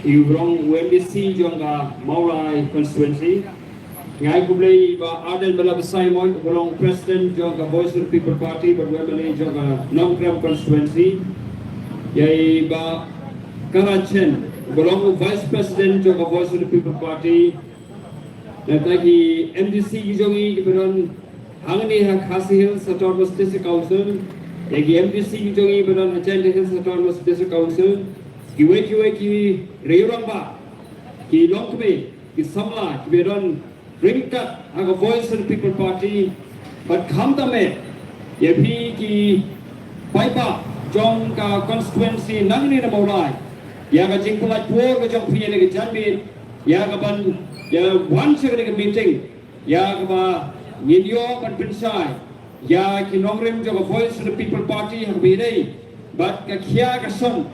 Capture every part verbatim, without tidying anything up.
Ïa u briew u MDC jong ka Mawlai constituency. Nga ai khublei ïa i Bah Ardent Miller Basaiawmoit, u briew president jong ka Voice of the People Party bad u MLA jong ka Nongkrem constituency. Ïa i Bah Karachen, u briew vice president jong ka Voice of the People Party. Nangta ki MDC ki jong i kiba don hangne ha Khasi Hills Autonomous District Council, ïa ki MDC ki jong i ba don ha Jaintia Hills Autonomous District Council, kiwei kiwei ki riew rangbah, ki longkmie, ki samla kiba don ryngkat ha ka Voice of the People Party, bad khamtam eh ïa phi ki paidbah jong ka constituency nangne na Mawlai, ïa ka jingpyllait por ka jong phi ïa kane ka janmiet, ïa kaban ïa wan sha kane ka meeting, ïa kaba ngin ïoh ban pynshai ïa ki nongrim jong ka Voice of the People Party ha kaba ïadei bad ka khia ka shon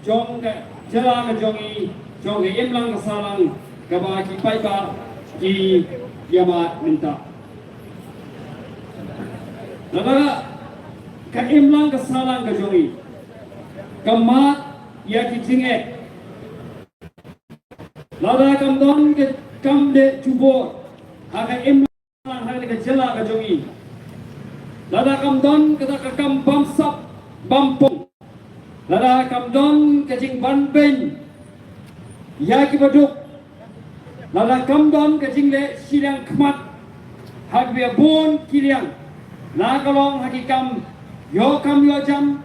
jong ka jylla ka jong i, jong ka imlang ka sahlang kaba ki paidbah ki ïa mad mynta. Lada ka imlang ka sahlang ka jong i ka mad ïa ki jingeh, lada kam don ka kam dei jubor ha ka imlang ha ka jylla ka jong i, lada kam don kata ka kam bamsap bampong, lada kam don ka jingbanbeiñ ïa kiba duk, lada kam don ka jingleh shiliang khmat ha kiba bun ki liang, la ka long ha ki kam ïoh kam ïoh jam,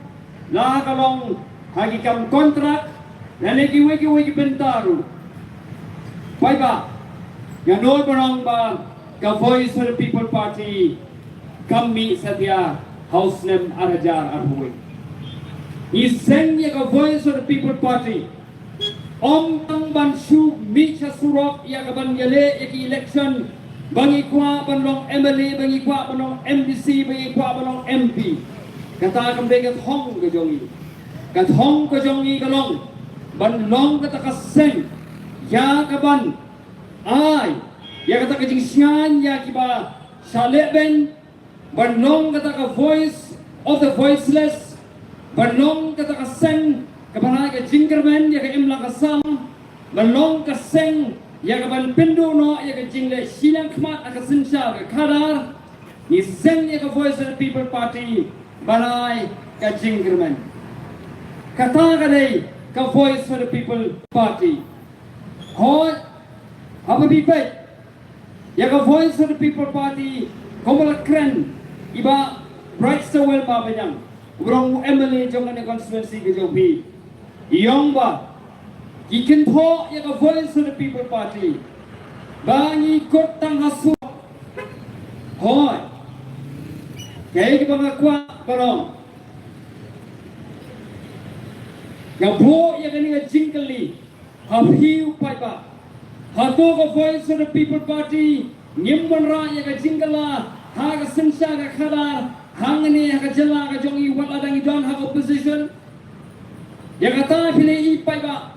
la ka long ha ki kam kontrak, lane kiwei kiwei ki bynta ruh. Paidbah, nga nud ban ong ba ka Voice of the People Party kam mih satia ha u snem ar hajar arphew wei. Ngi seng ïa ka Voice of the People Party ym tang ban shu mih sha surok ïa kaban ïaleh ïa ki election, ba ngi kwah ban long MLA, ba ngi kwah ban long MDC, ba ngi kwah ban long MP. Kata kam dei ka thong ka jong i. Ka thong ka jong i ka long ban long kata ka seng ïa kaban ai ïa kata ka jingshngaiñ ïa kiba shaleh beiñ, ban long kata ka Voice of the Voiceless, ban long kata ka seng kaban ai ka jingkyrmen ïa ka imlang ka sahlang, ban long ka seng ïa kaban pynduh noh ïa ka jingleh shiliang khmat ha ka synshar ka khadar. Ngi seng ïa ka Voice of the People Party ban ai ka jingkyrmen. Kata ka dei ka Voice of the People Party. Hooid, haba phi peit ïa ka Voice of the People Party, kumba la kren i Bah Brightstarwell Marbaniang, u briew u MLA jong kane constituency ka jong phi, i ong ba ki kynthoh ïa ka Voice of the People Party ba ngi kut tang ha surok. Hooid, kaei kaba nga kwah ban ong, nga buh ïa kane ka jingkylli ha phi u paidbah. Hato ka Voice of the People Party ngim wanrah ïa ka jingkylla ha ka synshar ka khadar hangne ha ka jylla ka jong i, wat la dang i don ha ka opposition? Ïa kata phi leh i paidbah,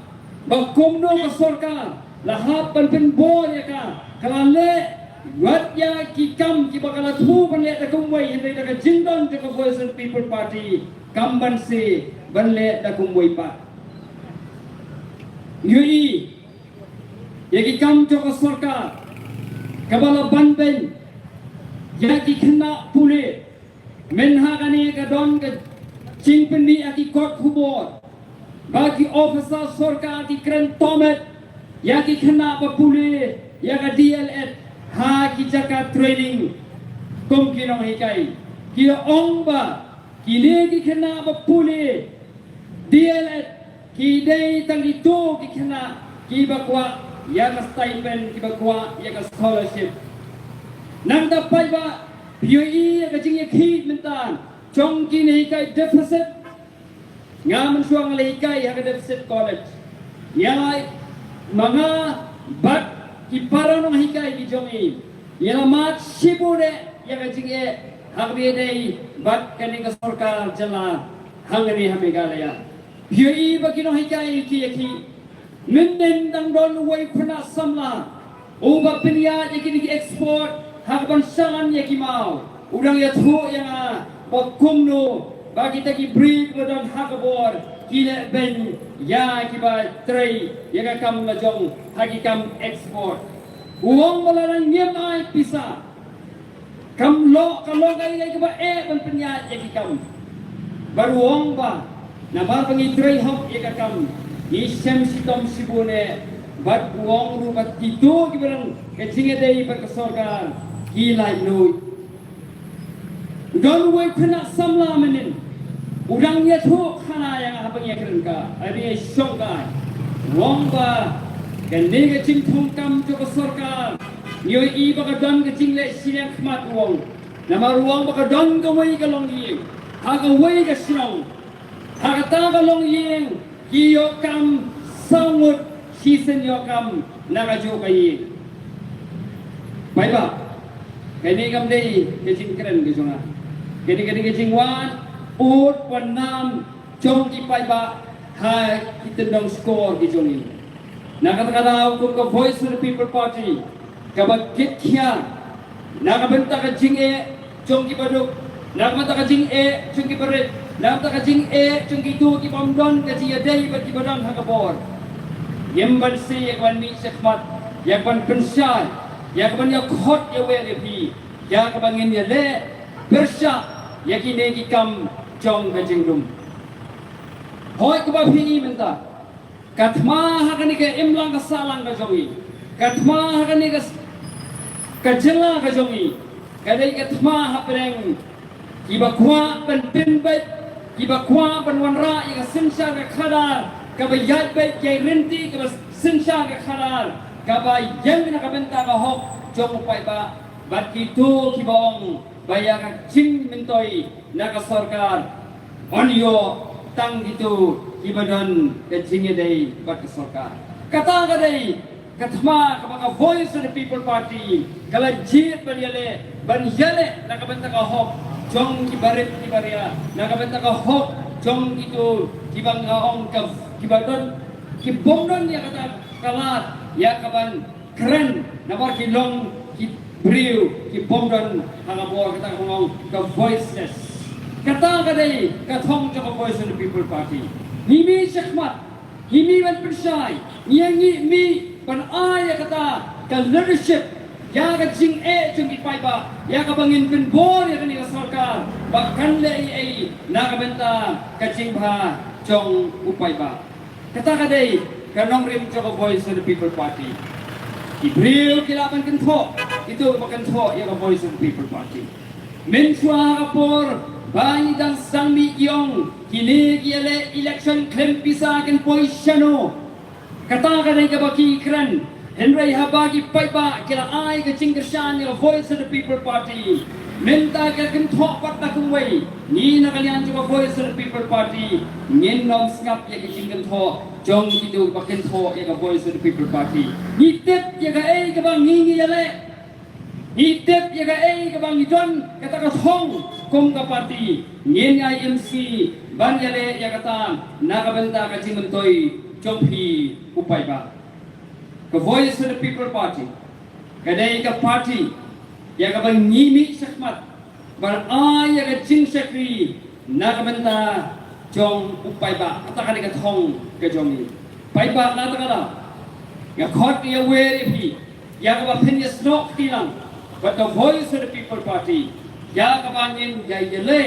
ba kumno ka sorkar la hap ban pynbor ïa ka, ka la leh wat ïa ki kam kiba ka la thmu ban leh da kumwei, hynrei da ka jingdon jong ka Voice of the People Party kam banse ban leh da kumwei pat. Ngi ïohi ïa ki kam jong ka sorkar kaba la banbeiñ ïa ki khynnah pule. Mynha kane ka don ka jingpynmih ïa ki kot khubor ba ki officer sorkar ki kren tomet ïa ki khynnah ba pule ïa ka D L Ed ha ki jaka training kum ki nonghikai. Ki ong ba kine ki khynnah ba pule D L Ed ki dei tang kito ki khynnah kiba kwah ïa ka stipend, kiba kwah ïa ka scholarship. Nangta paidbah, phi ïohi ïa ka jingïakhih mynta jong ki nonghikai deficit. Nga mynshuwa nga la hikai ha ka deficit college. Nga la, ma nga bad ki para nonghikai ki jong i, ngi la mad shibun eh ïa ka jingeh ha kaba ïadei bad kane ka sorkar jylla hangne ha Meghalaya. Phi ïohi ba ki nonghikai ki ïakhih. Mynhynnin dang don uwei u khynnah samla uba pynïaid ïa kine ki export ha kaban shan ïa ki maw, u dang ïathuh ïa nga ba kumno ba kita ki briew kiba don ha ka bor ki leh beiñ ïa kiba trei ïa ka kam la jong ha ki kam export. U ong ba lada ngim ai pisa, kam long, ka long kaei kaei kaba eh ban pynïaid ïa ki kam. Bad u ong ba namar ba ngi trei hok ïa ka kam, ngi shem shitom shibun eh. Bad u ong ruh ba kito kiba don ka jingïadei bad ka sorkar ki laitluid. Don uwei u khynnah samla mynnin u dang ïathuh khana ïa nga haba ngi ïakren ka, haba ngi ïashong kai. U ong ba kane ka jingthung kam jong ka sorkar, ngi ïohi ba ka don ka jingleh shiliang khmat, u ong. Namar u ong ba ka don kawei ka longïing ha kawei ka shnong. Ha kata ka longïing ki ïoh kam saw ngut shisien ïoh kam na kajuh ka ïing. Paidbah, kane kam dei ka jingkren ka jong nga. Kane ka dei ka jingwan ud wan nam jong ki paidbah ha ki tyndong shkor ki jong ngi. Na kata ka daw kum ka Voice of the People Party kaba kit khian na ka bynta ka jingeh jong kiba duk, na ka bynta ka jingeh jong kiba rit, na ka bynta ka jingeh jong kito ki bym don ka jingïadei bad kiba don ha ka bor. Ngim banse ïa ka ban mih shakhmat, ïa ka ban pynshai, ïa ka ban ïakhot ïawer ïa phi, ïa kaba ngin ïaleh pyrshah ïa kine ki kam jong ka jinglum. Hooid, kaba phi i mynta, ka thma ha kane ka imlang ka sahlang ka jong ngi, ka thma ha kane ka, ka jylla ka jong ngi, ka dei ka thma hapdeng kiba kwah ban pynbeit, kiba kwah ban wanrah ïa ka synshar ka khadar kaba ïaid beit ïaid ryntih, kaba synshar ka khadar kaba ïeng na ka bynta ka hok jong u paidbah. Bad kito kiba ong ba ïa ka jingmyntoi na ka sorkar yn ïoh tang kito kiba don ka jingïadei bad ka sorkar. Kata ka dei ka thma kaba ka Voice of the People Party ka la jied ban ïaleh, ban ïaleh na ka bynta ka hok jong kiba rit kiba ria, na ka bynta ka hok jong kito kiba nga ong ka, kiba don, ki bym don ïa kata ka lad ïa ka ban kren, namar ki long ki briew ki bym don ha ka bor, kata ka ong ka voiceless. Kata ka dei ka thong jong ka Voice of the People Party. Ngi mih shakhmat, ngi mih ban pynshai, ngi, ngi mih ban ai ïa kata ka leadership ïa ka jingeh jong ki paidbah, ïa kaba ngin pynbor ïa kane ka sorkar ba kan leh ei ei na ka bynta ka jingbha jong u paidbah. Kata ka dei ka nongrim jong ka Voice of the People Party. Ki briew ki lah ban kynthoh, kito ba kynthoh ïa ka Voice of the People Party. Mynshuwa ha ka por ba ngi dang sdang mih ki ong kine ki ïaleh election khlem pisa kin poi shano. Kata ka dei kaba ki kren. Hynrei haba ki paidbah ki la ai ka jingkyrshan ïa ka Voice of the People Party, mynta ka kynthoh pat na kumwei. Ngi na ka liang jong ka Voice of the People Party ngin ym sngap ïa ka jingkynthoh jong kito ba kynthoh ïa ka Voice of the People Party. Ngi tip ïa kaei kaba ngi, ngi ïaleh. Ngi tip ïa kaei kaba ngi don, kata ka thong kum ka party. Ngin ïai im sngi ban ïaleh ïa kata na ka bynta ka jingmyntoi jong phi u paidbah. Ka Voice of the People Party ka dei ka party ïa kaba ngi mih shakhmat ban ai ïa ka jingshakri na ka bynta jong u paidbah. Kata ka dei ka thong ka jong ngi. Paidbah, na kata ka daw nga khot ïa wer ïa phi ïa kaba phin ïasnoh kti lang bad ka Voice of the People Party ïa kaba ngin ïa ïaleh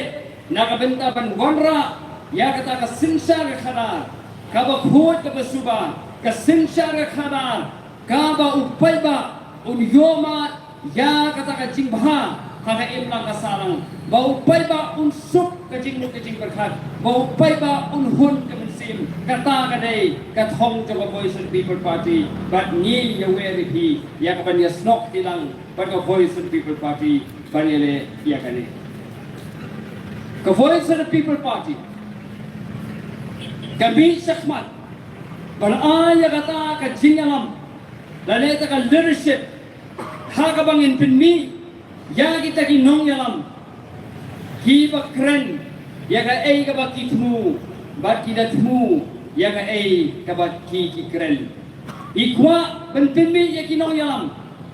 na ka bynta ban wanrah ïa kata ka synshar ka khadar kaba khuid kaba suba, ka synshar ka khadar kaba u paidbah un ïoh mad ïa kata ka jingbha ha ka imlang ka sahlang, ba u paidbah un suk ka jingmut ka jingpyrkhat, ba u paidbah un hun ka mynsiem. Kata ka dei ka thong jong ka Voice of the People Party. Bad ngi ïa wer ïa phi ïa ka ban ïasnoh kti lang bad ka Voice of the People Party ban ïaleh ïa kane. Ka Voice of the People Party ka mih shakhmat ban ai ïa kata ka jingïalam lane kata ka leadership ha kaba ngin pynmih ïa kita ki nongïalam kiba kren ïa kaei kaba ki thmu bad ki da thmu ïa kaei kaba ki, ki kren. Ngi kwah ban pynmih ïa ki nongïalam,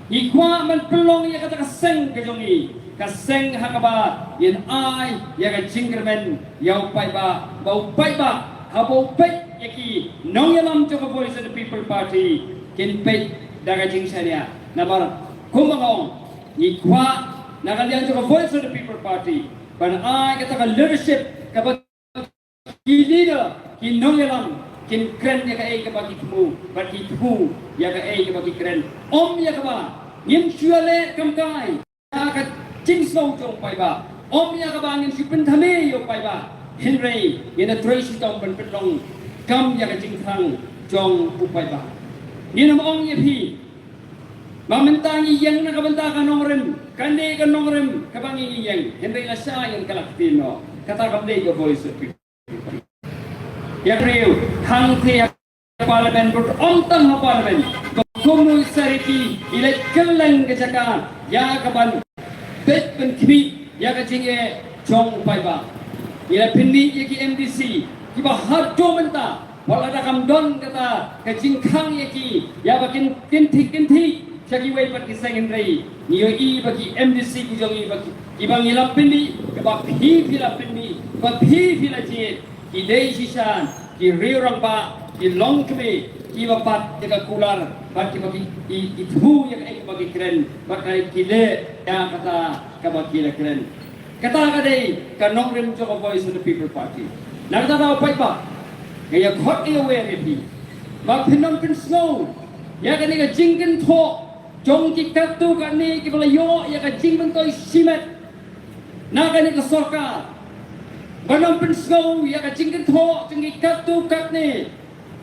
ngi kwah ban pynlong ïa kata ka seng ka jong ngi, ka seng ha kaba ngin ai ïa ka jingkyrmen ïa u paidbah, ba u paidbah haba u peit ïa ki nongïalam jong ka Voice of the People Party, kin peit da ka jingshaniah. Namar kumba nga ong, ngi kwah na ka liang jong ka Voice of the People Party ban ai kata ka leadership kaba ki leader, ki nongïalam kin kren ïa kaei kaba ki thmu, bad ki thmu ïa kaei kaba ki kren. Ym ïa kaba ngin shu leh kam kai ïa ka jingsngew jong u paidbah, ym ïa kaba ngin shu pynthame ïa u paidbah, hynrei ngin ïa trei shitom ban pynlong kam ïa ka jingthrang jong u paidbah. Ngin ym ong ïa phi ba mynta ngi ïeng na ka bynta ka nongrim, kane ka nongrim kaba ngi ïeng, hynrei lashai ngin kylla ktien noh. Kata kam dei ka Voice of People. Ïa briew hangtei ha Parliament, bad ym tang ha Parliament, ba kumno i Saraiki i leit kylleng ka jaka ïa kaban peit ban khmih ïa ka jingeh jong u paidbah. Ngi la pynmih ïa ki M D C kiba haduh mynta, wat lada kam don kata ka jingkhang ïa ki, ïa ba kin, kin thik, kin thik sha kiwei pat ki seng, hynrei ngi ïohi ba ki M D C ki jong ngi, ba ki, kiba ngi la pynmih, ba phi, phi la pynmih, ba phi, phi la jied, ki dei shisha ki riew rangbah, ki longkmie, kiba pat ïa ka kular, bad kiba ki, ki, ki thmu ïa kaei kaba ki kren, bad kaei ki leh ïa kata kaba ki la kren. Kata ka dei ka nongrim jong ka Voice of the People Party. Na kata ka daw paidbah, nga ïa khot ïa wer ïa phi ba phin ym pynsngew ïa kane ka jingkynthoh jong ki katto katne kiba la ïoh ïa ka jingmyntoi shimet na kane ka sorkar. Ban ym pynsngew ïa ka jingkynthoh jong ki katto katne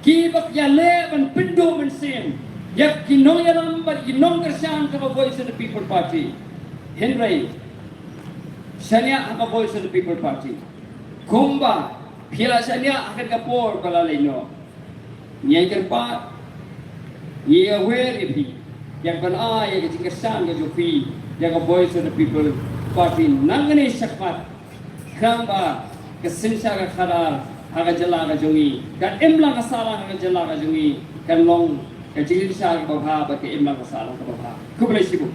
kiba ïaleh ban pynduh mynsiem ïa ki nongïalam bad ki nongkyrshan jong ka Voice of the People Party. Hynrei shaniah ha ka Voice of the People Party, kumba phi la shaniah ha kane ka por ba la leit noh. Ngi ïa kyrpad, ngi ïa wer ïa phi ïa ban ai ïa ka jingkyrshan ka jong phi ïa ka Voice of the People Party. Nangne shakhmat, khnang ba ka synshar ka khadar ha ka jylla ka jong ngi, ka imlang ka sahlang ha ka jylla ka jong ngi, kan long ka jingsynshar kaba bha bad ka imlang ka sahlang kaba bha. Khublei shibun.